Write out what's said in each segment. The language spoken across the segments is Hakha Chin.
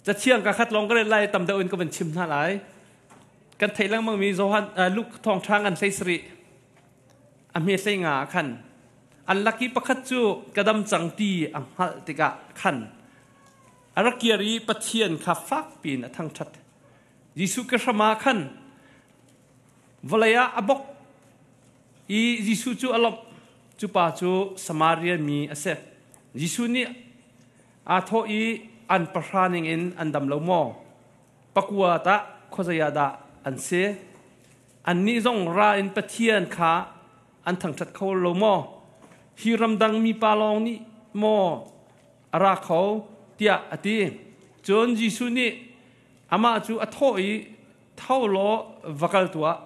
Cathiang ka khat lawng ka rel lai tam deuh in ka van chim hna lai. Kan theih lengmang mi Johan Luke thawngṭha ngan hlei sarih a hme hlei nga ah khan an lak i pakhat cu ka dam cang ti a hngalh tikah khan a rak kir i Pathian kha fak piin a thangṭhat. Jesuh ke hram ah khan vawlei ah a bok i Jesuh cu a lawmh. Cu pa cu Samaria mi a si. Jesuh nih aa thawh i an pahra ningin an dam lo maw? Pakua tah khuazei ah dah an si? Annih zong ra in Pathian kha an thangṭhat kho lo maw? Hi ramdang mipa lawng nih maw a ra kho? tiah a ti. Cun Jesuh nih amah cu a thawh i, Tho law va kal tuah,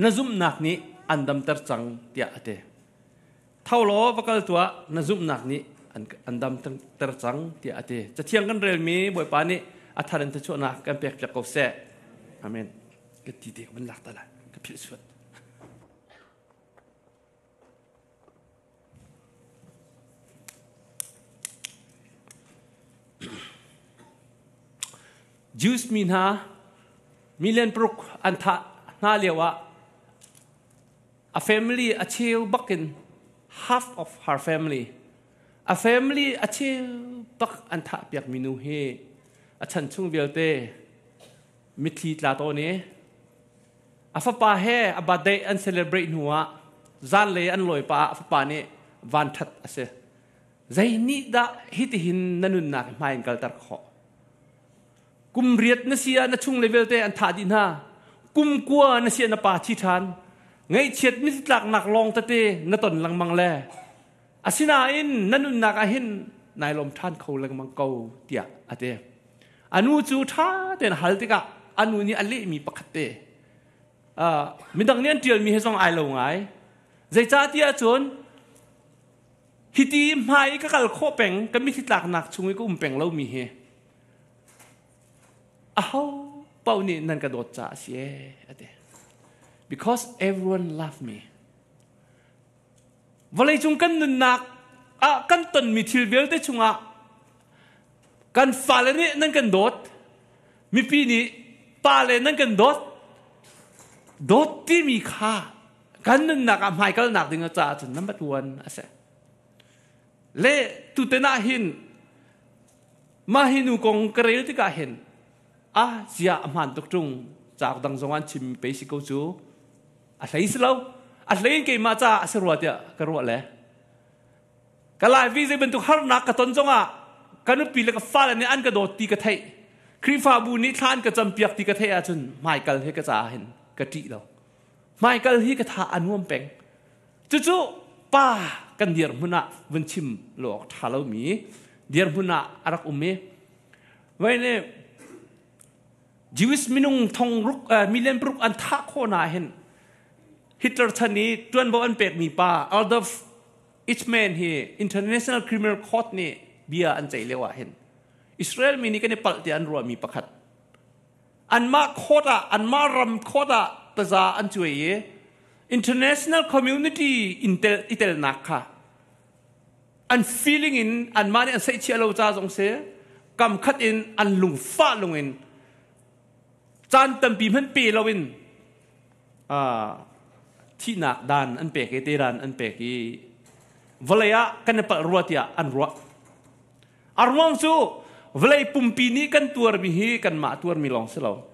na zumhnak nih an damter cang, tiah a ti. Tho law va kal tuah, na zumhnak nih an damter cang tiah a ti. Cathiang kan relmi Bawipa nih a thar in thluachuahnak kan pekpiak ko seh. Amen. Ka ti te ka van lak ta lai. Ka philh suat. Jews mi hna million paruk an thah hna lio ah A family a cheu bakin half of her family a family a cheu bak an thah piak mi nu hi a chan chung vialte mitthli tla tawn i a fapa he a birthday an celebrate hnu ah zanlei an lawi pa ah a fapa nih van that a si zei nih dah hitihin na nunnak hmai in kalter khawh Kum riat na si ah na chung le vialte an thah dih hna. Kum kua na si ah na pa thi ṭhan. Ngaihchiat mittlaknak lawng tete na ton lengmang le asinain na nunnak ah hin nai lawm ṭhan kho lengmang ko tiah a ti. A nu cu ṭha tein hal tikah a nu nih a lehmi pakhat te midang nih an ṭialmi he zong ai lo ngai. Zeicahtiah cun hiti hmai i ka kal khawh peng ka mitthli tlaknak chung i ka um peng lomi hi aho paoh nih nan ka dawt caah a si ee a ti. Because everyone love me. Vawleicung kan nunnak ah kan tonmi thil vialte chungah kan fale nih nan kan dawt, mipi nih pale nan kan dawt, dawt timi kha kan nunnak ah hmaikalnak ding caah cun number one a si. Le tuten ah hin Mah hi nu kong ka rel tikah hin ah zia a hmaan tuk ṭung cauk dang zong an chim pei si ko cu a hlei si lo a hlei in keimah caah a si rua tiah ka ruah le ka lai vi zei bantuk harnak ka ton zongah ka nupi le ka fale nih an ka dawt ti ka theih Khrihfabu nih thla an ka campiak ti ka theih ahcun hmaikal hi ka caah hin ka ṭih lo hmaikal hi ka tha a nuam peng Cucu pa kan dirhmun ah vun chim lo awk ṭha lomi dirhmun ah a rak um i voi nih Jewish minung thong ruk million paruk an thah khawh na hin Hitler chan i ṭuanvo an pekmi pa Adolf Eichmann hi International Criminal Court nih bia an ceih lio ah hin Israel mi nih kan i palh tiah an ruahmi pakhat anmah court ah anmah ram court ah taza an cuai i international community in tel i telnak kha an feeling in anmah nih an seihchiah lo ca zong si kam khat in an lungfah lung in caan tampi hmanh pe lo in thihnak dan an pek i te dan an pek i vawlei ah kan i palh rua tiah an ruah A ruang cu vawlei pumpi nih kan tuarmi hi kanmah tuarmi lawng si lo.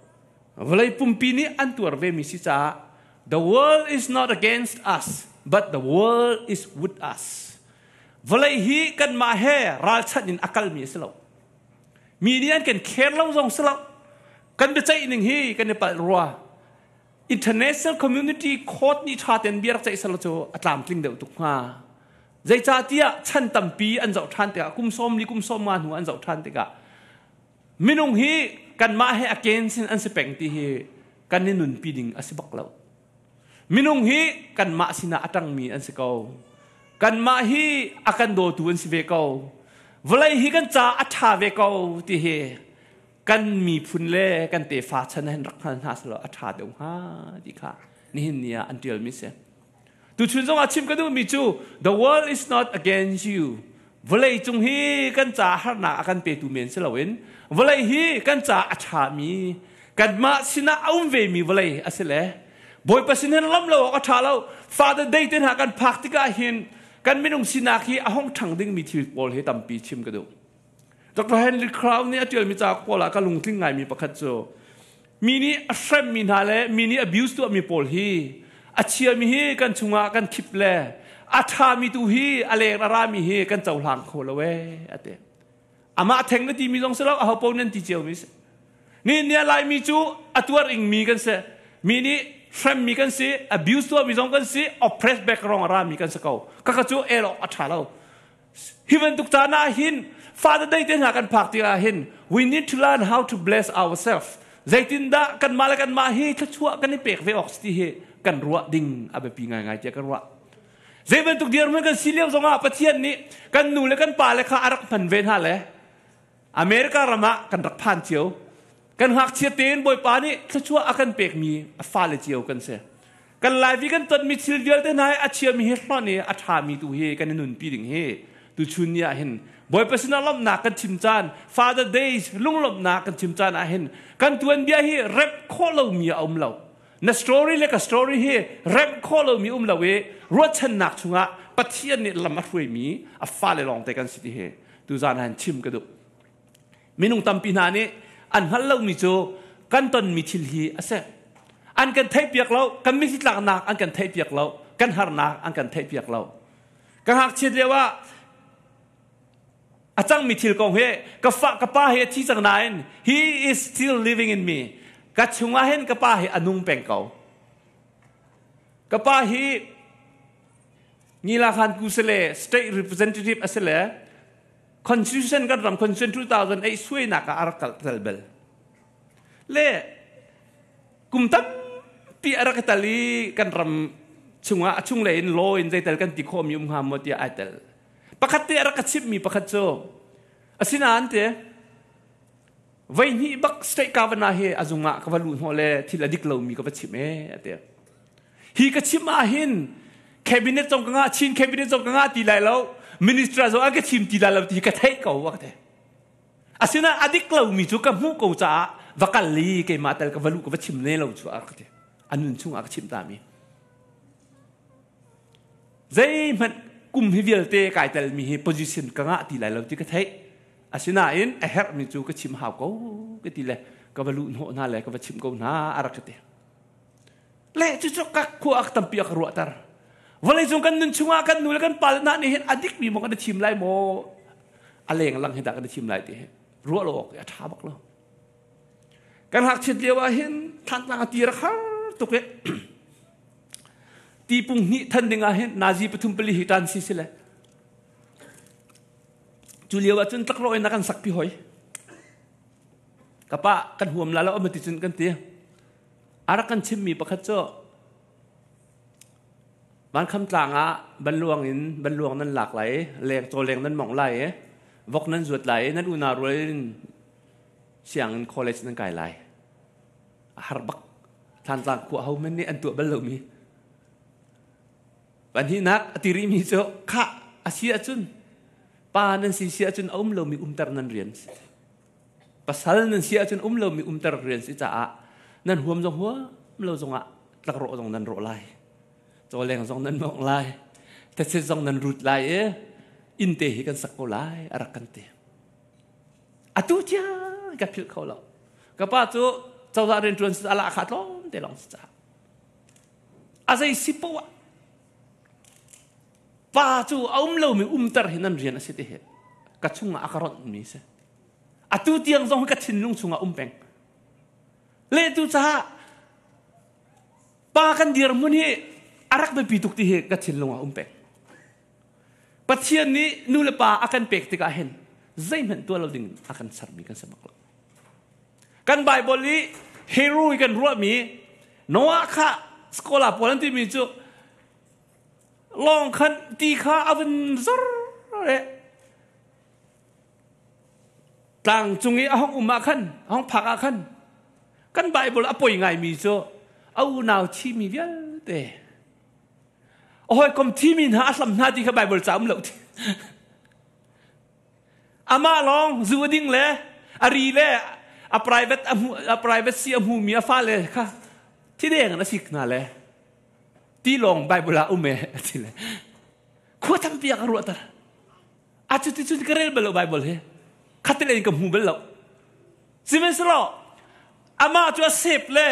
Vawlei pumpi nih an tuar vemi si caah the world is not against us but the world is with us. Vawlei hi kanmah he ralchanh in a kalmi a si lo. Mi nih an kan care lo zong si lo. Kan biaceih ning hi kan i palh rua. International community court nih ṭha tein bia rak ceih selaw cu a tlamtling deuh tuk hnga. Zeicahtiah chan tampi an zoh ṭhan tikah kum sawm li kum sawm nga hnu an zoh ṭhan tikah minung hi kanmah he a ken sin an si peng ti hi kan i nunpi ding a si bak lo. Minung hi kanmah sinah a ṭangmi an si ko. Kanmah hi a kan dawtu an si ve ko. Vawlei hi kan ca a ṭha ve ko ti hi kan miphun le kan tefa chan hin rak hngal hna selaw a ṭha deuh hnga ti kha nihin ni ah an ṭialmi si. Tuchun zongah chim ka duhmi cu the world is not against you. Vawlei cung hi kan ca harnak a kan petu men si loin vawlei hi kan ca a ṭhami kanmah sinah a um vemi vawlei a si le Bawipa sin hin lam lo awk a ṭha lo. Father Day te hna kan phak tikah hin kan minung sinak hi a hong ṭhang dingmi thil pawl hi tampi chim ka duh. Dr. Henry Crown nih a ṭialmi cauk pawl ah ka lungtling ngaimi pakhat cu mi nih a hremmi hna le mi nih abuse tuahmi pawl hi a chiami hi kan chungah kan khip le a ṭhami tu hi a leng a rami hi kan cohlang kho lo ee a ti. Amah theng na timi zong si lo aho paoh nan ti ciomi si. Ni nia Laimi cu a tuar ingmi kan si. Mi nih hremmi kan si, abuse tuahmi zong kan si, oppress background a rami kan si ko. Kaka cu el awk a ṭha lo. Hi bantuk caan ah hin Father Day te hna kan phak tikah hin we need to learn how to bless ourselves. Zeitindah kanmah le kanmah hi thluachuah kan i pek ve awk si hi kan ruah ding a biapi ngaingai tiah ka ruah. Zei bantuk dirhmun kan si lio zongah Pathian nih kan nu le kan pa le kha a rak hman ve hna le America ram ah kan rak phan cio. Kan ngakchia tein Bawipa nih thluachuah a kan pekmi a fale cio kan si. Kan Laivi kan tonmi thil vialte hna hi a chiami hi hlonh i a ṭhami tu hi kan i nunpi ding hi tuchun ni ah hin Bawipa sinah lawmhnak kan chim caan Father Days lunglawmhnak kan chim caan ah hin kan tuanbia hi remh khawh lomi a um lo. Na story le ka story hi remh khawh lomi um lo i ruahchannak chungah Pathian nih lam a hruaimi a fale lawngte kan si ti hi tuzaan ah hin chim ka duh. Minung tampi hna nih an hngalh lomi cu kan tonmi thil hi a si. An kan theihpiak lo, kan mitthli tlaknak an kan theihpiak lo, kan harnak an kan theihpiak lo. Ka ngakchiat lio ah a cangmi thil kong hi ka fa ka pa hi a thi cang nain he is still living in me. Ka chungah hin ka pa hi a nung peng ko. Ka pa hi Ngila Khan Kusale state representative a si le Constitution kan ram Constitution 2008 suainak ah a rak kal tel bel. Le kum tampi a rak tal i kan ram chungah a chunglei in law in zeitel kan ti khawhmi um hnga maw tiah ai tel. Pakhat te a rak ka chimhmi pakhat cu asinain te voi hnih bak state governor hi a zung ah ka va luh hnawh le thil a dik lomi ka va chim ee a ti. Hi ka chim ah hin cabinet zong ka ngah Chin cabinet zong ka ngah ti lai lo minister zong an ka chim ti lai lo ti ka theih ko a ka ti. Asinain a dik lomi cu ka hmuh ko caah va kal i keimah tel ka va luh ka va chim ne lo cu a ka ti. A nun chung ah ka chimh ta mi. Zeihmanh kum hi vialte kai telmi hi position ka ngah ti lai lo ti ka theih. Asinain a herhmi cu ka chim hau ko ka ti le ka va luh hnawh hna le ka va chimh ko hna a rak ka ti. Le cucu ka khua ak tampi a ka ruahter. Vawleicung kan nun chungah kan nu le kan pa le hna nih hin a dikmi maw kan i thim lai maw a lenglang hi dah kan i thim lai ti hi ruah lo awk a ṭha bak lo. Kan ngakchiat lio ah hin Thantlang a ti rak har tuk i ti pung hnih than ding ah hin nazi pathum pali hi tan si si le cu lio ah cun tlakrawh in a kan sakpi hoi. Ka pa kan huam la lo ama ti cun kan ti. A rak kan chimmi pakhat cu Vankham tlang ah banluang in banluang nan lak lai, leng cawleng nan mongh lai i vok nan zuat lai i nan unau rual in sianginn college nan kai lai. A har bak. Thantlang khua ho men nih an tuah bal lomi. Pahnihnak a ti rihmi cu khah a si ahcun pa nan si si ahcun a um lomi umter nan rian si. Pasal nan si ahcun um lomi umter rian si caah nan huam zong huam lo zongah tlakrawh zong nan rawh lai. Cawleng zong nan mawngh lai. Thetse zong nan rut lai i inn te hi kan sak ko lai a rak kan ti. Atu tiang ka philh kho lo. Ka pa cu cozah rianṭuan si ala kha tlawm te lawng si caah. A zei si poah pa cu a um lomi umter hi nan rian a si ti hi ka chungah a ka ronhmi si. Atu tiang zong ka thinlung chungah um peng. Le tu caah pa kan dirhmun hi a rak biapi tuk ti hi ka thinlung ah um peng. Pathian nih nu le pa a kan pek tikah hin zeihmanh tuah lo ding a kan sermi kan si bak lo. Kan Bible i hero i kan ruahmi Noah kha scholar pawl an timi cu lawng khan ti kha a vun zor le Tlang cung i a hong um ah khan, a hong phak ah khan, kan Bible a poi ngaimi cu a unau thimi vialte a hawikom thimi hna a hlam hna ti kha Bible ca um lo ti. Amah lawng zu a ding le a ri le a private a hmu a privacy a hmumi a fale kha thideng in a sik hna le ti lawng Bible ah um e a ti le khua tampi a ka ruahter. A cu ti cun ka rel bal lo Bible hi. Khatte in ka hmu bal lo. Sihmanhsehlaw amah cu a sep le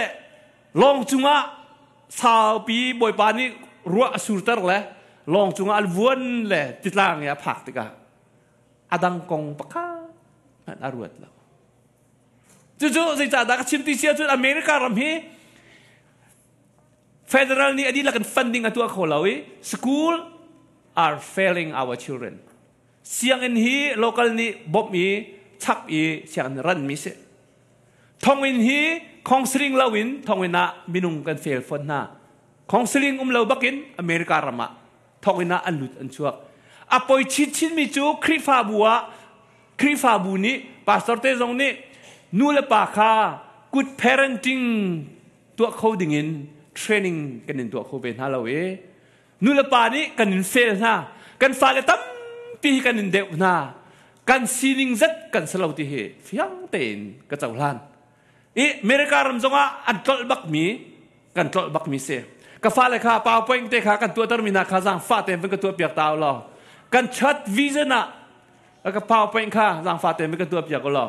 lawng cungah saupi Bawipa nih ruah a surter le lawng cungah an vuan le titlang i a phak tikah a dang kong pakhat hmanh a ruat lo. Cucu zeicahdah ka chim ti si ahcun America ram hi federal nih a dihlak in funding a tuah kho lo i school are failing our children. Sianginn hi local nih bawmh i chap i sianginn ranmi si. Thonginn hi counseling loin thonginn ah minung kan fail fawn hna. Counseling um lo bakin America ram ah thonginn ah an lut an chuak. A poi chinchinmi cu Khrihfabu ah Khrihfabu nih pastor te zong nih nu le pa kha good parenting tuah kho dingin training kan in tuah kho ve hna lo i nu le pa nih kan in fail hna. Kan fale tampi hi kan in deuh hna. Kan sining zat kan si lo ti hi fiang tein ka cohlan. I America ram zongah an tlolh bakmi kan tlolh bakmi si. Ka fale kha PowerPoint te kha kan tuahtermi hna kha zaangfah tein van ka tuahpiak ta u law. Kan chat vision ah ka PowerPoint kha zaangfah tein van ka tuahpiak u law.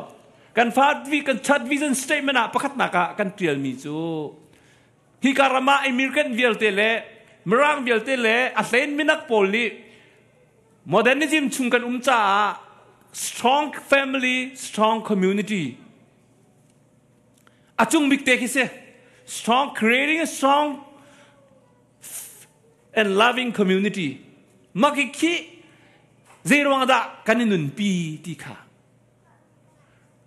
Kan fa kan chat vision statement ah pakhatnak ah kan tialmi cu hika ram ah American vialte le Mirang vialte le a hlein minak pawl nih modernism chung kan um caah strong family, strong community a cung bik te khi si strong creating a strong and loving community mak hi khi zeiruang dah kan i nunpi ti kha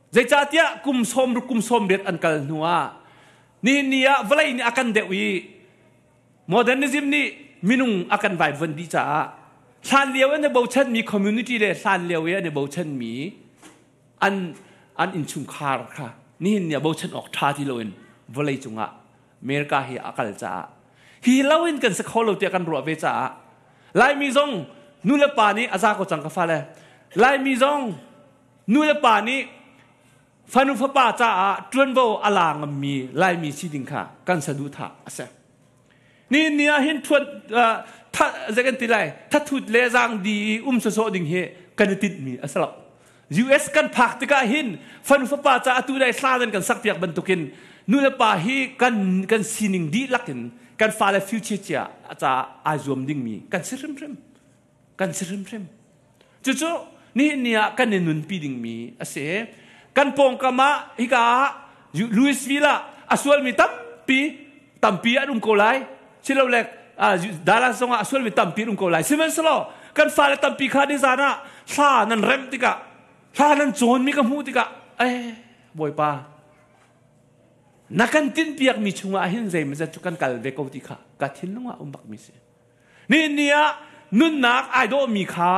zeicahtiah kum sawm kum sawm riat an kal hnu ah nihin ni ah vawlei nih a kan deuh i modernism nih minung a kan vaivuan dih caah hlan lio an i bochanmi community le hlan lio i an i bochanmi an an innchungkhar kha nihin ni ah bochan awk ṭha ti loin vawlei cungah America hi a kal caah hi loin kan si kho lo tiah kan ruah ve caah Laimi zong nu le pa nih a za ko cang ka fale Laimi zong nu le pa nih fanu fapa caah ṭuanvo a la ngammi Laimi si ding kha kan saduhthah a si. Ni ni ah hin thuan tha zei kan ti lai thathut le zaangdi i um sawsawh ding hi kan i tinhmi a si lo. US kan phak tikah hin fanu fapa ca atu dai hla nan kan sakpiak bantukin nu le pa hi kan kan sining dihlak in kan fale future cia ca ai zuam dingmi kan si hrimhrim kan si hrimhrim cucu nihin ni ah kan i nunpi dingmi a si kan pawngkam ah hika ah Louisville ah a sualmi tampi tampi an um ko lai silole Dallas zongah a sualmi tampi an um ko lai sihmanhsehlaw kan fale tampi kha nizan ah hla nan remh tikah hla nan cawnmi ka hmuh tikah eh bawipa na kan tinhpiakmi chungah hin zeimawzat cu kan kal ve ko ti kha ka thinlung ah um bakmi si Nihin ni ah nunnak ai dawhmi kha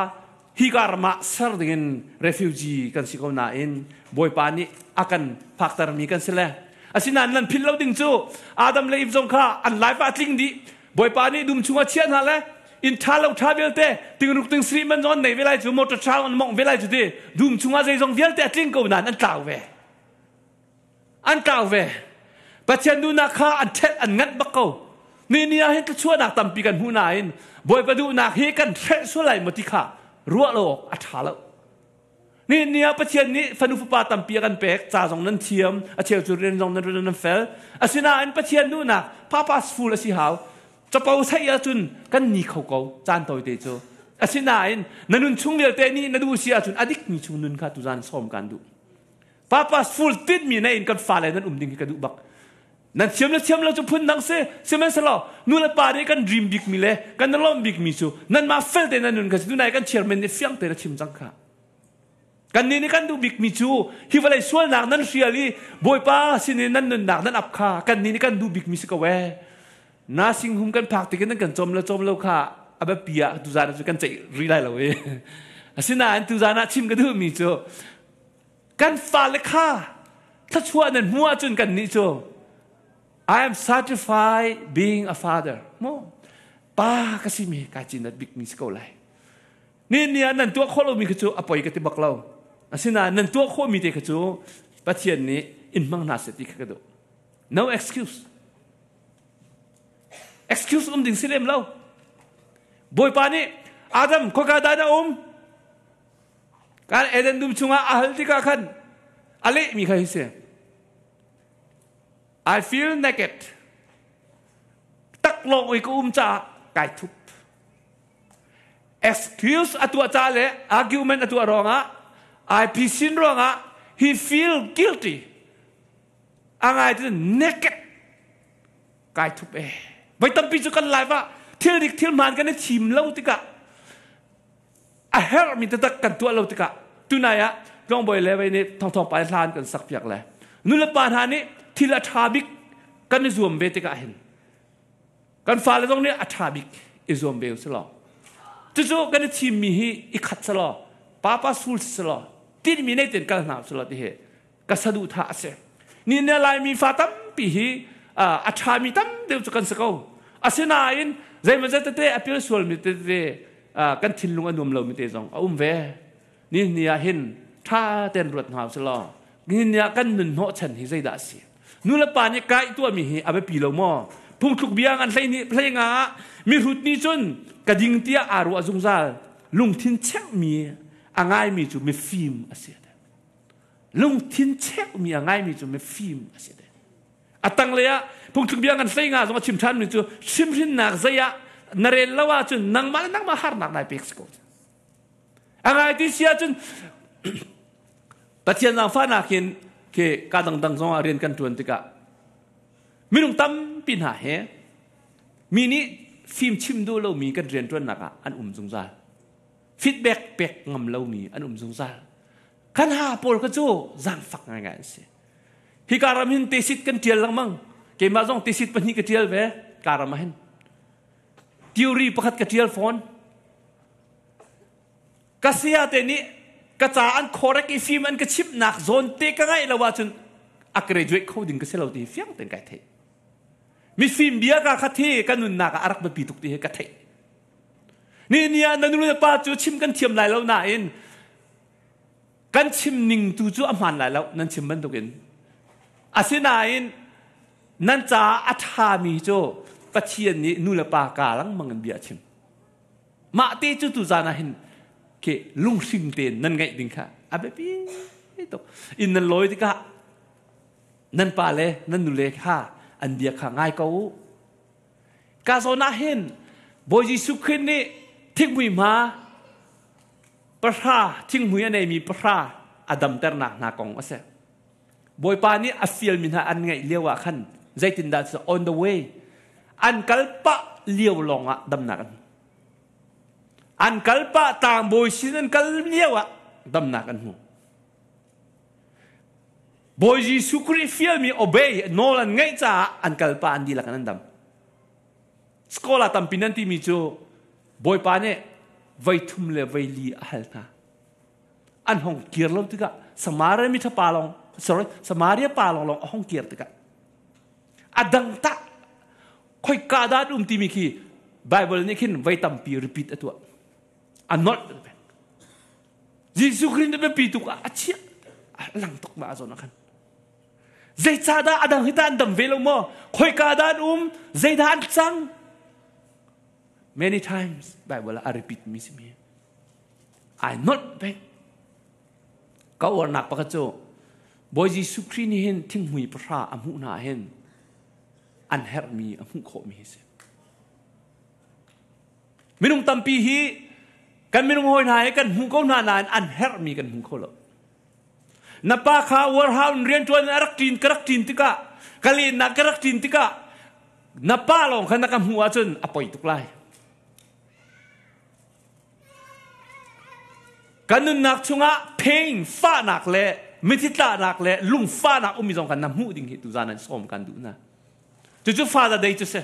hika ram ah ser dingin refugee kan si ko nain Bawipa nih a kan phaktermi kan si le. Asinain nan philh lo ding cu Adam le Eve zong kha an life ah a tling dih. Bawipa nih dum chungah chiah hna le inn ṭha lo ṭha vialte tingruk ting sri man zong an nei ve lai cu motor ṭha an mongh ve lai cu ti dum chungah zeizong vialte a tling ko nain an tlau ve. An tlau ve. Pathian duhnak kha an ṭhelh an nganh bak ko. Ni ni ah hin thluachuahnak tampi kan hmu nain Bawipa duhnak hi kan hrelh sual lai maw ti kha ruah lo awk a ṭha lo. Ni ni ah Pathian nih fanu fapa tampi a kan pek, ca zong nan thiam, a cheu cu rian zong nan rian nan fel. Asinain Pathian duhnak purposeful a si hau. Capo saih ahcun kan ni kho ko caan tawite cu. Asinain na nun chung vialte nih na duh si ahcun a dikmi chung nun kha tuzan sawm kan duh. Purposeful tinhmi nei in kan fale nan um ding hi ka duh bak. Nan thiam le thiam lo cu phun dang si. Sihmanhsehlaw nu le pa nih kan dream bikmi le kan lawmh bikmi cu nanmah fel te nan nun kha si. Tunai kan chairman nih fiang tein a chim cang kha. Kannih nih kan duh bikmi cu hi vawlei sualnak nan hrial i Bawipa sin in nan nunnak nan ap kha kannih nih kan duh bikmi si ko ee. Nursing home kan phak tikin nan kan cawm lo cawm lo kha a biapi ah tuzaan cu kan ceih rih lai lo i. Asinain tuzaan ah chim ka duhmi cu Kan fale kha thluachuah nan hmuh ahcun kannih cu I am satisfied being a father. Mu pa ka si mi kai cinat bik mi si ko lai. Ni ni ah nan tuah khawh lomi kha cu a poi ka ti bak lo. Asinain nan tuah khawhmi te kha cu Pathian nih in hmang hna seh ti kha ka duh. No excuse. Excuse um ding si lem lo. Bawipa nih Adam khoka dah na um? Kan Eden dum chungah a hal tikah khan a lehmi kha hi si. I feel naked. Taklawng oi ka um caah kai thup. Excuse a tuah ca le argument a tuah ruangah IP sin ruangah he feel guilty. A ngai ti naked kai thup e. Voi tampi cu kan life ah thil dik thil hmaan kan i thim lo tikah a herhmi taktak kan tuah lo tikah tunai ah tlawngbawi le vei nih thongthong pa hlan kan sak piak le nulepa hna nih thil a ṭha bik kan i zuam ve tikah hin Kan fale zong nih a ṭha bik i zuam ve usih law. Cucu kan i thimmi hi i khat selaw, papa sul selaw, tinhmi nei ten kal hna usih ti hi ka saduhthah a si. Ni ne Laimi fa tampi hi a ṭhami tam deuh cu kan si ko. Asinain zeimawzat tete a pil sualmi tete kan thinlung a nuam lomi te zong a um ve. Ni ni ah hin ṭha tein ruat hna usih law, ni ni ah kan nun hnawhchan hi zeidah a si? Nu le pa nih kai tuahmi hi a biapi lo maw? Phungthluk bia ngan hlei nih hlei nga ah mihrut nih cun ka ding tiah aa ruah zungzal. Lungthin cheuhmi a ngaimi cu mifim a si. Lungthin cheuhmi a ngaimi cu mifim a si. A tanglei ah phungthluk bia ngan hlei nga zong a chim ṭhanmi cu hrimhrinnak zei ah na rel lo ahcun nangmah le nangmah harnak nai pek si ko. A ngai ti si ahcun Pathian zaangfahnak hin khi ka dangdang zongah rian kan ṭuan tikah minung tampi hna he mi nih fim chim duh lomi kan rianṭuannak ah an um zungzal. Feedback pek ngam lomi an um zungzal. Kan ha pawl kha cu zaangfak ngaingai an si. Hi ka ram hin tesit kan ṭial lengmang. Keimah zong tesit pahnih ka ṭial ve ka ram ah hin. Theory pakhat ka ṭial fawn. Ka saya te nih ka ca an correct i fim an ka chimhnak zawn te ka ngaih lo ahcun a graduate kho ding ka si lo ti fiang tein kai theih. Mifim bia ka khat hi ka nunnak ah a rak biapi tuk ti hi ka theih. Ni ni ah na nu le pa cu chim kan thiam lai lo nain kan chim ning tu cu a hmaan lai lo nan chim bantukin. Asinain nan caah a ṭhami cu Pathian nih nu le pa ka lengmang in bia a chim. Mah te cu tuzan ah hin khi lunghring tein nan ngaih ding kha a biapi tuk. Inn nan lawi tikah nan pa le nan nule kha an bia kha ngai ko u. Ka zawn ah hin Bawi Jesuh Khrih nih thinghmui hma pahra thinghmui a neimi pahra a damternak hna kong a si. Bawipa nih a fialmi hna an ngaih lio ah khan zeitindah cu on the way an kal pah lio lawngah damnak an an kal pah tlangbawi sin an kal lio ah damnak an hmu. Bawi Jesuh Khrih fialmi obey nawl an ngaih caah an kal pah an dihlak in an dam. Scholar tampi nan timi cu Bawipa nih voi thum le voi li a hal hna. An hong kir lo tikah Samaria mi pa lawng sorry Samaria pa lawng lawng a hong kir tikah a dang tak khoi ka dah um timi khi Bible nih khin voi tampi repeat a tuah a nolh Jesuh Khrih nih biapi tuk ah a chiah a lang tuk ma a zawn ah khan zeicahdah a dang hi ta an dam ve lo maw khoika dah an um zeidah an cang many times Bible ah a repeat mi si mi ai nolh peng ka uarnak pakhat cu Bawi Jesuh Khrih nih hin thinghmui pahra a hmuh hna hin an herhmi a hmuh khawhmi hi si. Minung tampi hi kan minung hawi hna hi kan hmu ko hna nain an herhmi kan hmu kho lo. Na pa kha warehouse in rianṭuan in a rak ṭin ka rak ṭin tikah ka lennak ka rak ṭin tikah na pa lawng kha na ka hmuh ahcun a poi tuk lai. Kan nunnak chungah pain, fahnak le mithi tlahnak le lungfahnak ummi zong kha na hmuh ding hi tuzan an sawm kan duh hna. Cucu Father Day cu si.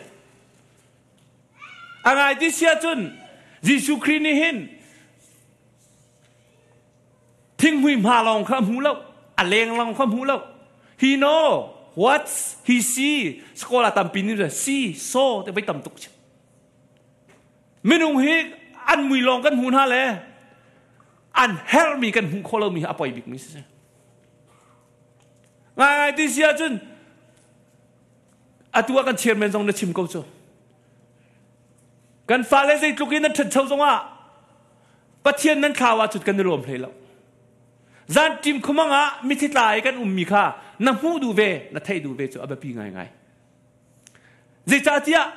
A ngai ti si ahcun Jesuh Khrih nih hin thinghmui hma lawng kha a hmu lo, a leng lawng kha a hmu lo. He know what he see. Scholar tampi nih see, saw te voi tam tuk chim. Minung hi an mui lawng kan hmu hna le. An herhmi kan hmuh khawh lomi hi a poi bikmi si. Ngai ti si ahcun atu ah kan chairman zong na chim ko cu. Kan fale zeitluk in nan ṭhancho zongah Pathian nan thlau ahcun kan i lawm hlei lo. Zan ṭim khumang ah mithi tla i kan ummi kha na hmuh duh ve, na theih duh ve cu a biapi ngaingai. Zeicahtiah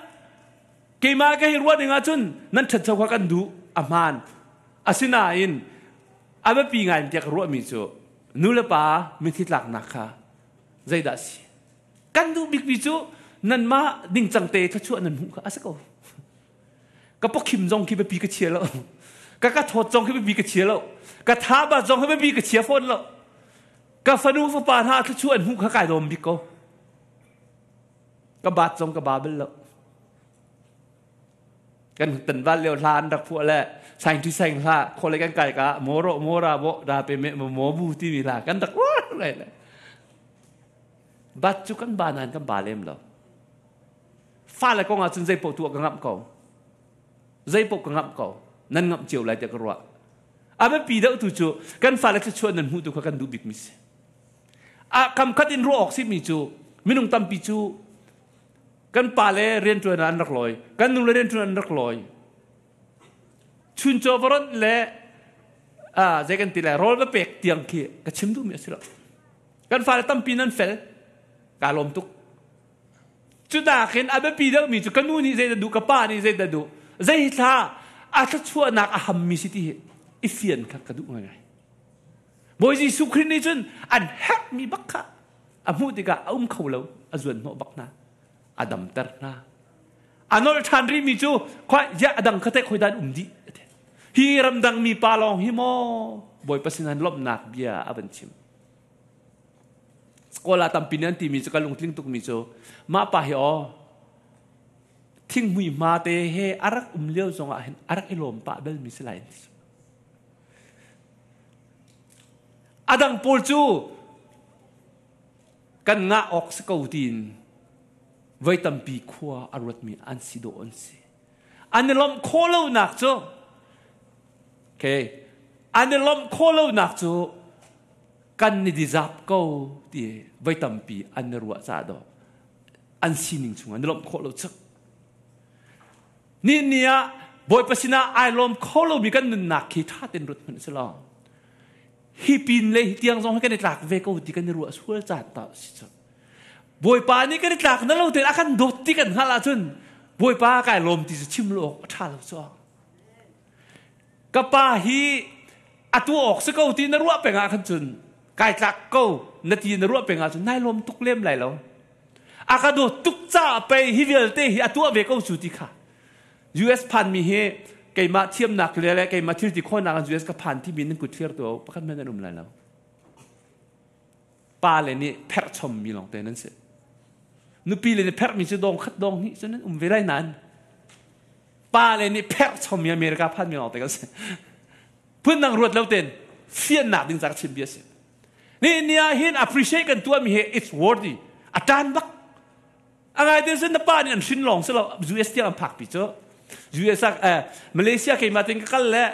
keimah ka hi ruah ding ahcun nan ṭhancho kha kan duh a hmaan. Asinain a biapi ngai tiah ka ruahmi cu nu le pa mithi tlaknak kha zeidah a si? Kan duh bikmi cu nanmah dingcang te thluachuah nan hmuh kha a si ko. Ka pawkhim zong khi biapi ka chia lo. Ka ka thawt zong khi biapi ka chia lo. Ka thaba zong khi biapi ka chia fawn lo. Ka fanu fapa hna thluachuah an hmuh kha kai lawm bik ko. Ka bat zong ka ba bal lo. Kan tanval lio hla an rak phuah le scientist sang hla khole kan kai ka moro mora bo da pe me mo bu ti mi hla kan rak lai le. Bat cu kan ba nain kan ba lem lo. Fale kong ah cun zei paoh tuah ka ngamh ko. Zei paoh ka ngamh ko. Nan ngamh cio lai tiah ka ruah. A biapi deuh tu cu kan fale thluachuah nan hmuh tu kha kan duh bikmi si. A kam khat in ruah awk simi cu minung tampi cu kan pale rianṭuan ah an rak lawi, kan nule rianṭuan an rak lawi. Chuncaw va ronh le zei kan ti lai rawl va pek tiang khi ka chim duhmi a si lo. Kan fale tampi nan fel. Kaa lawm tuk. Cu nakin a biapi deuhmi cu ka nu nih zei dah duh, ka pa nih zei dah duh, zei thla a thluachuahnak a hammi si ti hi i fian kha ka duh ngaingai. Bawi Jesuh Khrih nih cun an herhmi bak kha a hmuh tikah a um kho lo, a zuan hnawh bak hna, a damter hna. A nolh ṭhan rihmi cu khoi ziah a dang kha teh khoi dah an um dih. Hi ramdang mi pa lawng hi maw Bawipa sin lawmhnak bia a van chim. Kawl ah tampi nih an timi cu ka lungtling tukmi cu mah pa hi aw thinghmui hma te he a rak um lio zongah hin a rak i lawm pah belmi si lai. A dang pawl cu kan ngah awk si ko tiin voi tampi khua a ruatmi an si dawh an si. An i lawmh khawh lonak cu okay, an i lawmh khawh lonak cu kan ni dizap ko ti voi tampi an i ruah ca dawh an sining chung an i lawmh khawh lo chuk ni ni ah Bawipa sinah ai lawm kho lomi kan nunnak khi ṭha tein ruat hmanh si lo hi pin le hi tiang zong hi kan i tlak ve ko ti kan i ruah sual caan ta si cu Bawipa nih kan i tlak na lo tein a kan dawt ti kan hngalh ahcun Bawipa kai lawm ti cu chim lo awk a ṭha lo cu Ka pa hi a tuah awk si ko ti na ruah peng ah khan cun kai tlak ko na ti na ruah peng ah cun nai lawm tuk lem lai lo. A ka dawt tuk caah pei hi vialte hi a tuah ve ko cu ti kha. US phan mi hi keimah thiamnak le le keimah thil ti khawhnak in US ka phan timi nan kut thlir tu pakhat hmanh nan um lai lo. Pa le nih pherh chommi lawngte nan si. Nupi le nih pherhmi cu dong khat dong hnih cu nan um ve lai nain pa le nih pherh chommi America phanmi lawngte kan si. Phundang ruat lo ten fiannak ding ca ka chim bia si. Ni ni ah hin appreciate kan tuahmi hi it's worthy. A tan bak. A ngai te sin na pa nih an hrin lawng si lo US tiang an phak pi cu. US ah Malaysia keimah tin ka kal le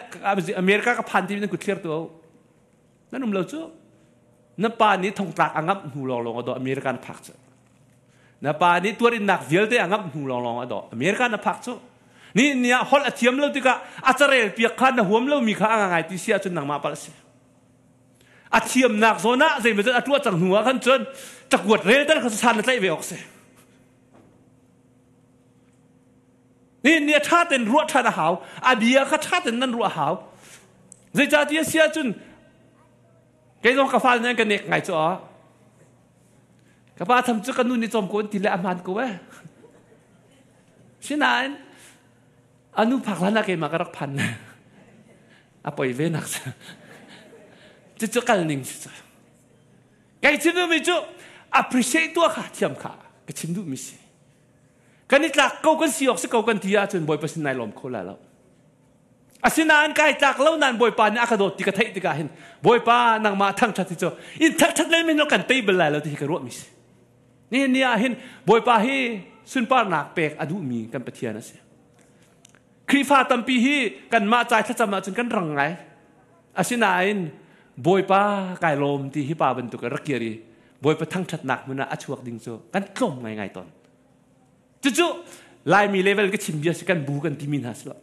America ka phan ti nan kut thlir tu nan um lo cu na pa nih thongtlak a ngamh hnu lawnglawng a dawh America na phak cu na pa nih tuarinnak vialte a ngamh hnu lawnglawng a dawh America na phak cu ni ni ah holh a thiam lo tikah a carel piak kha na huam lomi kha a ngai ti si ahcun nangmah palh si a thiamnak zawn ah zeimaw a tuah cang hnu ah khan cun cakuat rel ter kha san na tlaih ve awk si ni ni a ṭha ten ruah ṭhan a hau a bia kha ṭha ten nan ruah a hau zeicahtiah si ahcun kei zong ka fale nih an ka nek ngai cu ah ka pa tham cu ka nu nih cawm ko an ti le a hmaan ko eh sinain a nu phak hlan ah keimah ka rak phan a poi ve nak cu cu kal ning si cu kei chim duhmi cu appreciate tuah kha thiam kha ka chim duhmi si Kan i tlak ko kan si awk si ko kan ti ahcun Bawipa sin nai lawm kho lai lo. Asinain kai tlak lo nain Bawipa nih a ka dawt ti ka theih tikah hin Bawipa nangmah thangṭhat hi cu in thangṭhat le min kan tei bal lai lo ti hi ka ruahmi si. Nihin ni ah hin Bawipa hi sunparnak pek a duhmi kan Pathian a si. Khrihfa tampi hi kanmah cai thlacam ahcun kan rang ngai. Asinain Bawipa kai lawm ti hi pa bantuk rak kir i Bawipa thangṭhatnak hmun ah a chuak ding cu kan tlawm ngaingai tawn. Cucu Laimi level ka chim bia si kan bu kan timi hna si lo.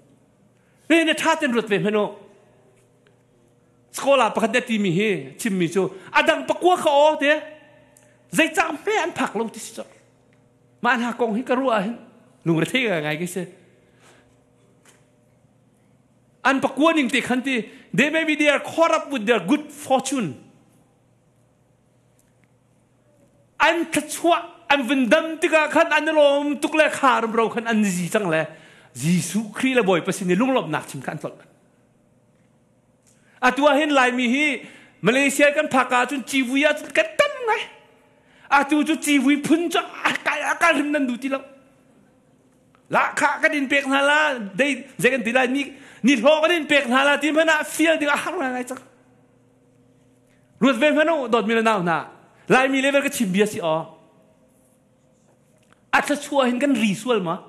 Ne na ṭha ten ruat ve hmanh u. Scholar pakhat ne timi hi chimmi cu a dang pakua kha aw te zeicah hme an phak lo ti si cu. Mah hna kong hi ka ruah ahhin lungrethei ngai ka si. An pakua ning te khan ti they may be they are caught up with their good fortune. An thluachuah an vun dam tikah khan an i lawm tuk le kha rumro khan an zi cang le Jesuh Khrih le Bawipa sin i lunglawmhnak chim kha an tlolh. Atu ah hin Laimi hi Malaysia kan phak ah cun civui ah cun kan tam ngai. Atu cu civui phun cu a kal hrim nan duh ti lo. Lahkhah kan in pek hna la, dei zei kan ti lai ni ni hlawh kan in pek hna la ti hmanh ah fial ding a har ngai cang. Ruat ve hmanh u dawtmi le nau hna. Laimi level ka chim bia si aw. A thluachuah hin kan ri sual ma?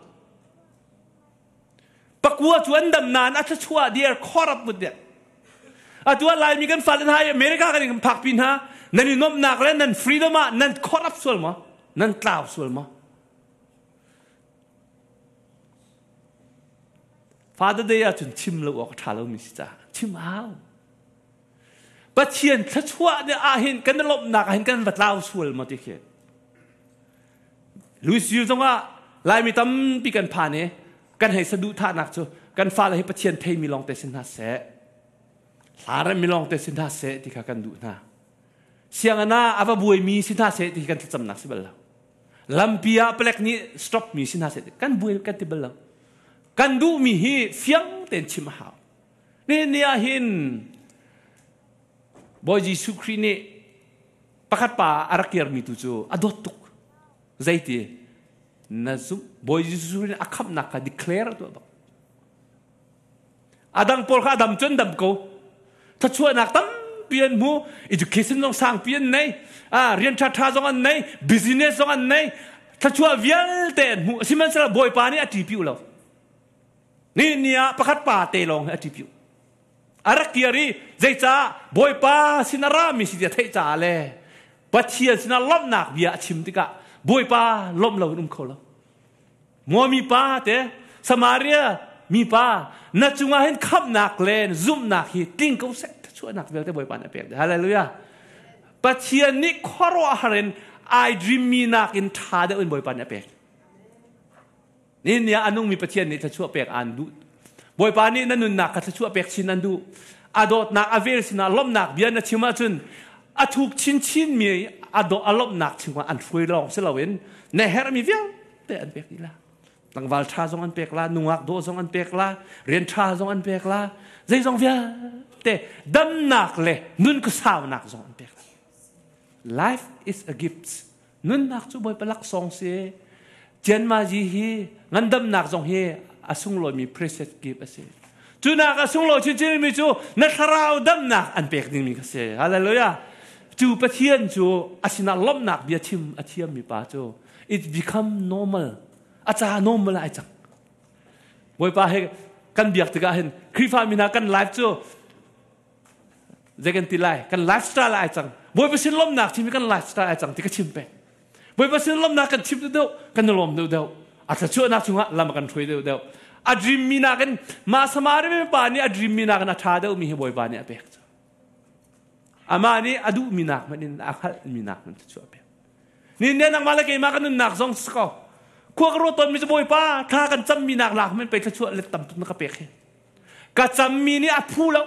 Pakua cu an dam nain a thluachuah they are caught up with that. Atu ah Laimi kan fale hna i America kan in phakpi hna nan i nuamhnak le nan freedom ah nan caught up sual ma? Nan tlau sual ma? Father Day ah cun chim lo awk a ṭha lomi si caah chim hau. Pathian thluachuah nih ahhin kan i lawmhnak ahhin kan va tlau sual maw ti khi. Louisville zongah Laimi tampi kan phan i kan hei saduhthahnak cu kan fale hi Pathian theimi lawngte si hna seh, hla remmi lawngte si hna seh ti kha kan duh hna. Sianginn ah a va buaimi si hna seh ti kan thlacamnak si bal lo. Lampi ah palek nih stop mi si hna seh kan buai kan ti bal lo. Kan duhmi hi fiang tein chim a hau. Nihin ni ah hin Bawi Jesuh Khrih nih pakhat pa a rak kirmi tu cu a dawt tuk. Zeiti? Na zumh Bawi Jesuh Khrih nih a khamhnak kha declare a tuah bak. A dang pawl kha a dam cun dam ko. Thluachuahnak tampi an hmu, education zong sangpi an nei, rian ṭhaṭha zong an nei, business zong an nei, thluachuah vialte an hmu. Sihmanhsehlaw Bawipa nih a ṭipi lo. Ni ni ah pakhat pa te lawng hi a ṭipi. A rak kir i zeicah Bawipa sin a rami si ti a theih caah le Pathian sinah lawmhnak bia a chim tikah Bawipa lawmh lo in um kho lo. Moa mipa te Samaria mipa na cungah hin khamhnak le zumhnak hi tling ko seh thluachuahnak vialte Bawipa nih a pek. Hallelujah. Pathian nih khuaruahhar in ai dream mi nakin ṭha deuh in Bawipa nih a pek. Nihin ni ah a nungmi Pathian nih thluachuah pek aan duh. Bawipa nih na nunnak kha thluachuah pek chin an duh. A dawtnak a vel sinah lawmhnak bia na chim ahcun a thuk chinchin mi a dawh a lawmhnak chungah an hruai lawng si loin na herhmi vialte an pek dih la. Tlangval ṭha zong an pek la, nungak dawh zong an pek la, rian ṭha zong an pek la, zeizong vialte damnak le nun khuasaunak zong an pek la. Life is a gift. Nunnak cu Bawipa laksawng si. Cianmazi hi ngandamnak zong hi a sunglawimi precious gift a si. Cu nak a sunglawi chinchin mi cu na thlarau damnak an pek dingmi kha si. Hallelujah. Cu Pathian cu a sinah lawmhnak bia chim a thiammi pa cu it become normal. A ca normal ai cang. Bawipa he kan biak tikah hin Khrihfa mi hna kan life cu zei kan ti lai kan lifestyle ai cang Bawipa sin lawmhnak chim hi kan lifestyle ai cang ti ka chim peng Bawipa sin lawmhnak kan chim deuh kan i lawm deuh deuh a thluachuahnak chungah lam a kan hruai deuh deuh a dream mi nakin mah Samaria pa nih a dream mi nakin a ṭha deuh mi hi Bawipa nih a pek cu amah nih a duh mi nak hmanh in a hngalh mi nak hmanh thluachuah a pek ni ne nangmah le keimah kan nunnak zong si ko khua ka ruat tawn mi cu Bawipa thla kan cam mi nak lak hmanh pei thluachuah let tam tuk na ka pek hi Ka cammi nih a phu lo.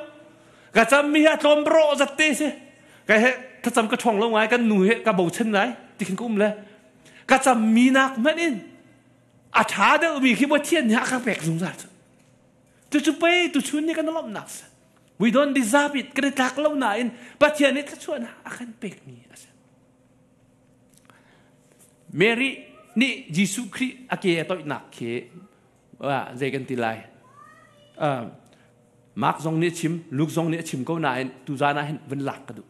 Ka cammi hi a tlawm rawh zat te si. Kai he thlacam ka ṭhawng lo ngai kan nu he ka bochan lai ti khin ka um le. Ka cammi nak hmanh in a ṭha deuhmi khi Pathian nih a ka pek zungzal cu. Cucu pei tuchun nih kan lawmhnak si. We don't deserve it. Kan i tlak lo nain Pathian nih thluachuahnak a kan pekmi a si. Mary nih Jesuh Khrih a ke a toihnak khi zei kan ti lai Mark zong nih a chim Luke zong nih a chim ko nain tuzan ah hin vun lak ka duh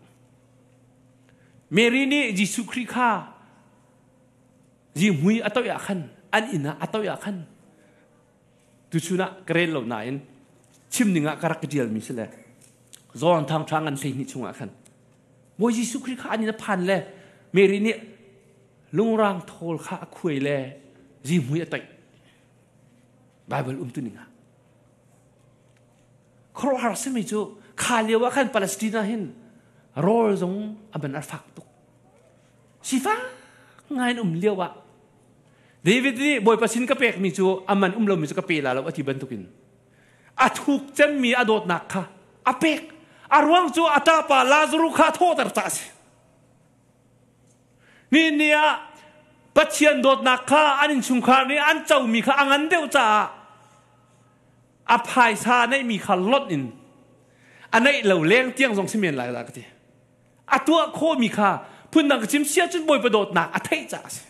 Mary nih Jesuh Khrih kha zihmui a toih ah khan an inn ah a toih ah khan tuchun ah ka rel lo nain chim ning ah ka rak ka ṭialmi si le. John thawngṭha ngan 12 chungah khan Bawi Jesuh Khrih kha an in a phan le Mary nih lungrang thawl kha a khuai le zihmui a toih. Bible umtu ning ah. Khuaruahhar simi cu kha lio ah khan Palestina hin rawl zong a man a fak tuk. Sifak ngai in um lio ah David nih Bawipa sin ka pekmi cu a man um lomi cu ka pe la lo a ti bantukin a thuk cemmi a dawtnak kha a pek. A ruang cu a ṭapa Lazaruh kha a thawhter caah a si. Ni ni ah Pathian dawtnak kha an innchungkhar nih an comi kha a ngan deuh caah a phaisa neihmi kha lonh in a neih lo leng tiang zong si men lai dah ka ti. A tuah khawhmi kha phundang ka chim sia cun Bawipa dawtnak a theih caah a si.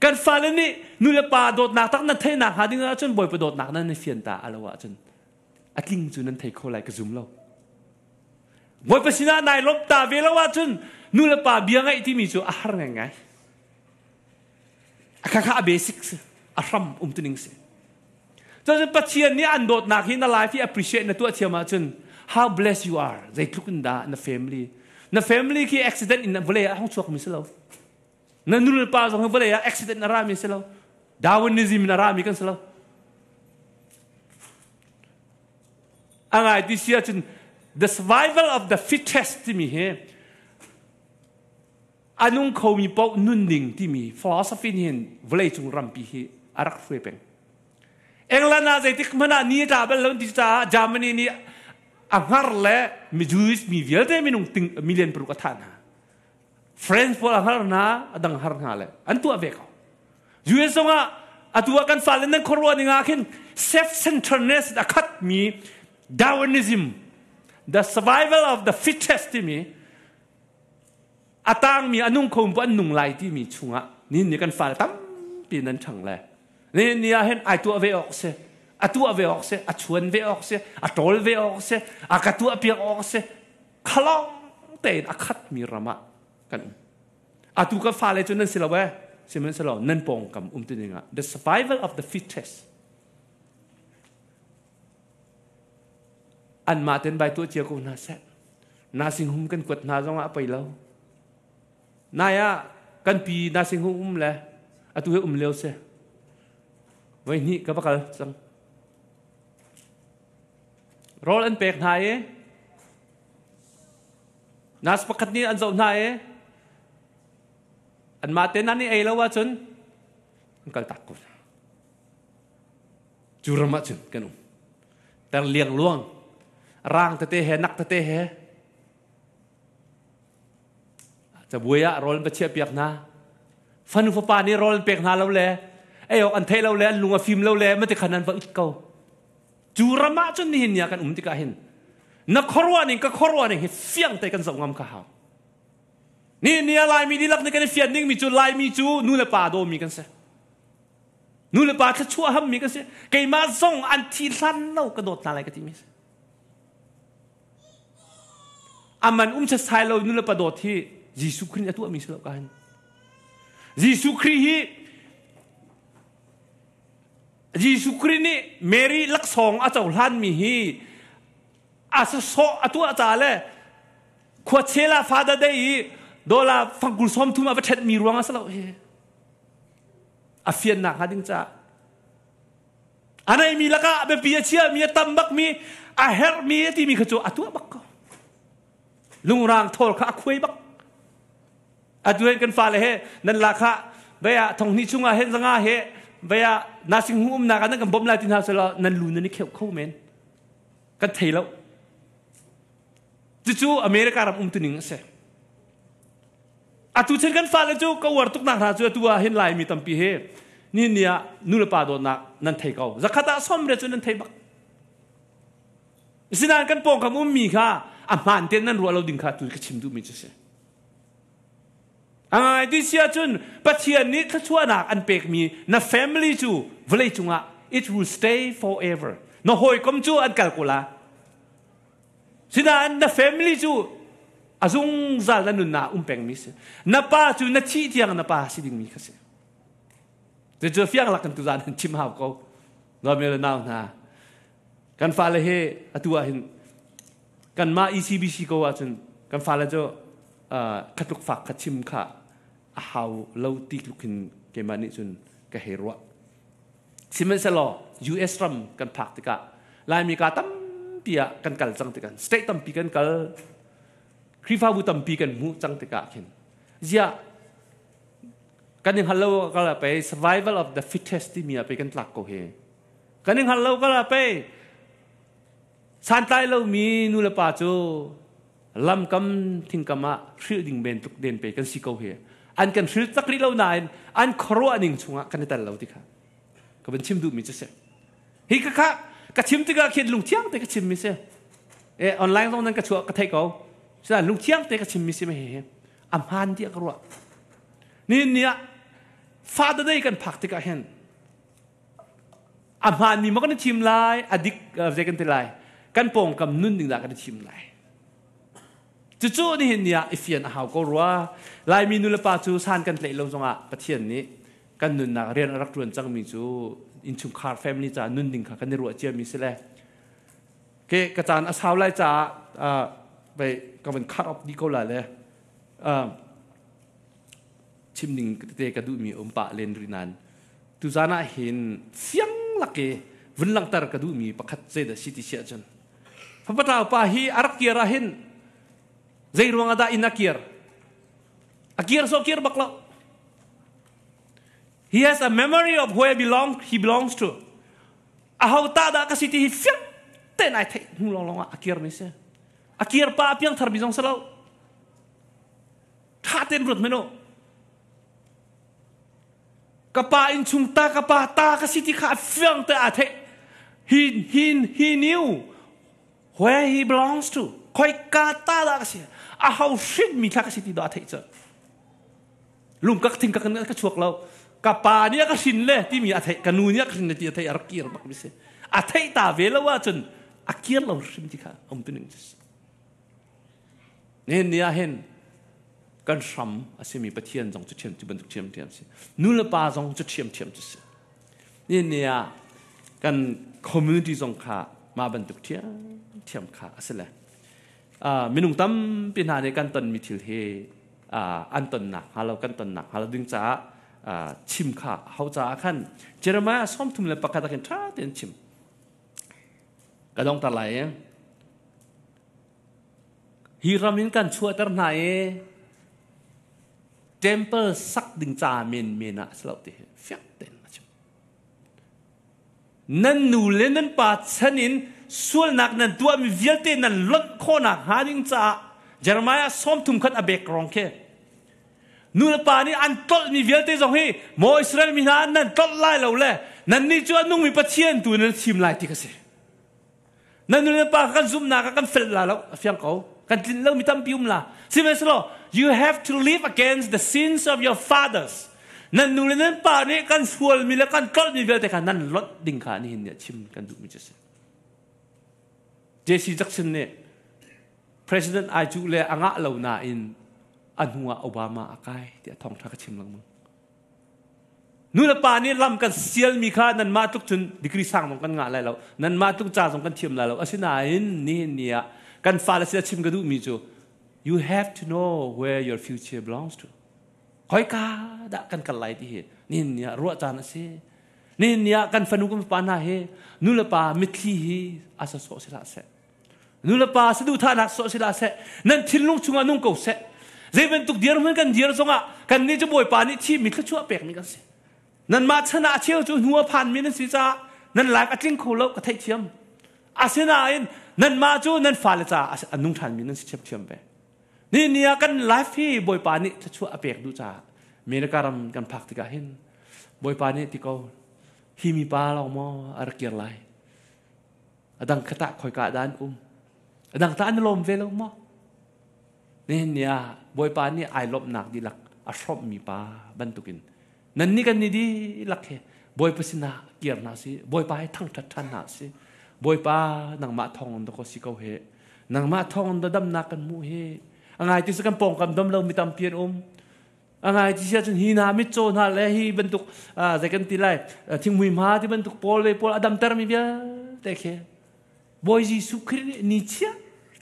Kan fale nih nu le pa dawtnak tak nan theihnak hnga ding ahcun Bawipa dawtnak nan i fian ta a lo ahcun a tling cu nan thei kho lai ka zum lo. Bawipa sinah nai lawmh ta ve lo ahcun nu le pa bia ngaih timi cu a har ngaingai. A kha kha a basic si, a hram umtuning si. Cun Pathian nih an dawtnak hi na life hi appreciate na tuah thiam ahcun how blessed you are zeitluk in dah na family na family khi accident in vawlei ah hong chuak mi si lo na nu le pa zong hi vawlei ah accident a ra mi si lo Darwinism in a ra mi kan si lo A ngai ti si ahcun the survival of the fittest timi hi a nung khomi paoh nunning timi philosophy nih hin vawleicung rampi hi a rak hruai peng. England ah zeitik hmanh ah ni a tla bal lo ti caah Germany nih a hngar le Jewish mi vialte minung ting million paruk a thah hna. French pawl a hngar hna, a dang har hna le an tuah ve ko. US zongah atu ah kan fale nan khuaruah ning ah khin self-centeredness a khatmi Darwinism, the survival of the fittest timi a tangmi a nung kho an nung lai timi chungah nihin ni kan fale tampi nan ṭhang le nihin ni ah hin ai tuah ve awk si a tuah ve awk si a chuan ve awk si a ṭawl ve awk si a ka tuah piak awk si khalong tein a khatmi ram ah kan um Atu ka fale cu nan si lo eh. Sihmanhsehlaw nan pawngkam um ti dingah the survival of the fittest. Anmah ten bai tuah cia ko hna seh. Nursing home kan kuat hna zongah a pei lo. Nai ah kan pi nursing home um le atu he um lio si. Voi hnih ka va kal cang. Rawl an pek hna i Nurse pakhat nih an zoh hna i anmah te nan i ei lo ahcun an kal tak ko hna. Cu ram ahcun kan um. Ter liang luang, rang tete he, nak tete he, cabuai ah rawl an va chiah piak hna. Fanu fapa nih rawl an pek hna lo le ei awk an theih lo le an lung a fim lo le mati khan an va it ko. Cu ram ah cun nihin ni ah kan um tikah hin na khuaruah ning ka khuaruah ning hi fiang te kan zoh ngam kha hau. Nihin ni ah Laimi dihlak nih kan i fian dingmi cu Laimi cu nu le pa dawmi kan si. Nu le pa thluachuah hammi kan si. Keimah zong an thi hlan lo ka dawt hna lai ka timi si. Aman um sai lo nu le pa dawt hi Jesuh Khrih nih a tuahmi si lo ka hin. Jesuh Khrih hi Jesuh Khrih nih Mary laksawng a cohlanmi hi a sawsawh a tuah ca le khuachel ah Father Day i dollar fangkul 30 a va ṭhenhmi ruang a si lo hi. A fiannak hnga ding caah a neimi lakah biapi a chiahmi a tam bakmi a herhmi a timi kha cu a tuah bak ko. Lungrang thawl kha a khuai bak. Atu hin kan fale he nan la kha vei ah thonghnih chungah hen zanga he vei ah nursing home umnak ah nan kan bawmh lai ti hna selaw nan lu nan i kheuh kho men kan thei lo. Cucu America ram umtuning a si. Atu chan kan fale cu ka uar tuk nak hna cu atu ah hin Laimi tampi he ni ni ah nu le pa dawtnak nan thei ko. Zakhat ah som re cu nan thei bak. Sinain kan pawngkam ummi kha a hmaan tein nan ruah lo ding kha tu ka chim duhmi cu si. A ngai ti si ahcun Pathian nih thluachuahnak an pekmi na family cu vawlei cungah it will stay forever. Na hawikom cu an kal ko la. Sinain na family cu a zungzal na nunnak um pengmi si. Na pa cu na thih tiang na pa si dingmi kha si. Cucu fiang lak kan tuzan an chim hau ko. Nuam le nau hna. Kan fale he atu ah hin Kanmah ECBC ko ahcun kan fale cu khatluk fak kha chim kha a hau lo ti tluk hin keimah nih cun ka hei ruah. Sihmanhsehlaw US ram kan phak tikah Laimi ka tampi ah kan kal cang tikah state tampi kan kal Khrihfabu tampi kan hmuh cang tikah khin ziah kan i hngal lo kal pei survival of the fittest timi ah pei kan tlak ko hi kan i hngal lo kal pei santlai lomi nu le pa cu lamkam thingkam ah hrilh ding men tluk den pe kan si ko hi an kan hril tak rih lo nain an khuaruah ning chungah kan i tel lo ti kha ka van chim duhmi cu si hi ka kha ka chim tikah khin lungthiang te ka chim mi si e online zong nan ka chuah ka thei ko sila lungthiang te ka chim mi si me he a hmaan tiah ka ruah ni ni ah Father Day kan phak tikah hin a hmaan mi maw kan i thim lai a dik zei kan ti lai kan pawngkam nun ding dah kan i thim lai cucu nihin ni ah i fian a hau ko rua Laimi nu le pa cu san kan tlaih lo zongah Pathian nih kan nunnak rian a rak ṭuan cangmi cu innchungkhar family caah nun ding kha kan i ruah ciami si le ke ka caan a sau lai caah vei ka van cut off dih ko lai le chim ding tete ka duhmi um pah len rih nain tuzan ah hin fiang lak i vun langhter ka duhmi pakhat zeidah si ti si ahcun fapatau pa hi a rak kir ah hin zei ruang ah dah inn a kir a kir so kir bak lo. He has a memory of where belong, he belongs to. Aho ta dah ka si ti hi fiang tein ai theih hnu lawnglawng ah a kir mi si. A kir pa a piang thar mi zong si lo. Tha tein ruat meno. Ka pa in chung ta ka pa ta ka si ti kha a fiang te a theih. He knew where he belongs to. Khoi ka ta dah ka si. A ho hrin mi thla ka si ti dah a theih cu. Lungkak thing ka kan ka chuak lo ka pa nih a ka hrin le timi a theih ka nu nih a ka hrin le ti a theih a rak kir bak mi si a theih ta ve lo ahcun a kir lo hrim ti kha um tu ning nihin ni ah hin kan hram a simi Pathian zong cu thiam cu bantuk thiam thiam si nu le pa zong cu thiam thiam cu si nihin ni ah kan community zong kha mah bantuk thiam thiam kha a si le minung tampi hna nih kan tonmi thil hi an tonnak hnga lo kan tonnak hnga lo ding caah chim kha ho caah khan Jeremiah 31 ah khin ṭha tein chim ka dongter lai i hi ram in kan chuahter hna i temple sak ding ca men men ah si lo ti hi fiang tein a chim. Nan nu le nan pa chan in sualnak nan tuahmi vialte nan lonh khawhnak hnga ding caah Jeremiah 30 khat a background khi nu le pa nih an tlolhmi vialte zong hi maw Israel mi hna nan tlolh lai lo le nannih cu a nungmi Pathian tu nan thim lai ti ka si. Nan nu le pa kan zumhnak ah kan fel la lo a fiang ko kan tlin lo mi tampi um la. Sihmanhsehlaw you have to live against the sins of your fathers. Nan nu le nan pa nih kan sualmi le kan tlolhmi vialte kha nan lonh ding kha nihin ni ah chim kan duhmi cu a si. JC Jackson nih President ai cuh le a ngah lo nain a hnu ah Obama a kai tiah thawngṭha ka chim lengmang. Nu le pa nih lam kan sialmi kha nanmah tluk cun degree sang zong kan ngah lai lo. Nanmah tluk ca zong kan thiam lai lo. Asinain nihin ni ah kan fale sin a chim ka duhmi cu you have to know where your future belongs to. Khoika dah kan kal lai ti hi nihin ni ah ruah caan a si. Nihin ni ah kan fanu kan fapa hna hi nu le pa mitthli hi a sa sawh si hlah seh. Nu le pa saduhthahnak sawh si hlah seh. Nan thinlung chungah nung ko seh. Zei bantuk dirhmun kan dir zongah kannih cu Bawipa nih thimmi thluachuah pekmi kan si. Nanmah chan ah a cheu cu hnu a phanmi nan si caah nan life a tling kho lo ka theihthiam. Asinain nanmah cu nan fale caah a nung ṭhanmi nan si ṭhiamṭhiam ve. Ni ni ah kan life hi Bawipa nih thluachuah a pek duh caah America ram kan phak tikah hin Bawipa nih ti ko hi mi pa lawng maw a rak kir lai a dang kha tah khoika dah an um a dang tah an lawm ve lo maw nihin ni ah Bawipa nih ai lawmhnak dihlak a hrawmhmi pa bantukin nan nih kan ni dihlak he Bawipa sinah kir hna si Bawipa he thangṭhat ṭhan hna si Bawipa nangmah thawng in ko si ko he nangmah thawng in damnak kan hmuh hi a ngai ti kan pawngkam dam lo mi tampi an um a ngai ti sia cun hi hna mitcaw hna le hi bantuk zei kan ti lai thingmui hma ti bantuk pawl le pawl a damter mi vialte khi Bawi Jesuh Khrih nih ni chia.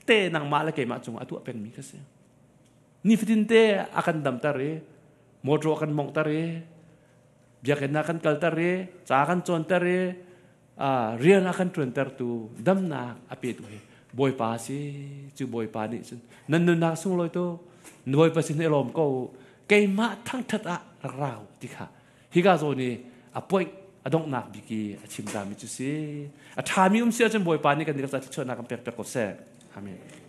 te nangmah le keimah cungah a tuah pengmi kha si. Nifatin te a kan damter i motor a kan monghter i biakinn ah kan kalter i ca kan cawnter i rian a kan ṭuantertu damnak a petu hi Bawipa si. Cu Bawipa nih cun nan nunnak sunglawi tu Bawipa sin i lawm ko, keimah thangṭhat ah rak rau ti kha hika zawn i a point a donghnak bik i a chim tami cu si. A ṭhami um si ahcun Bawipa nih kan rak ca thluachuahnak kan pek piak ko seh. Amen.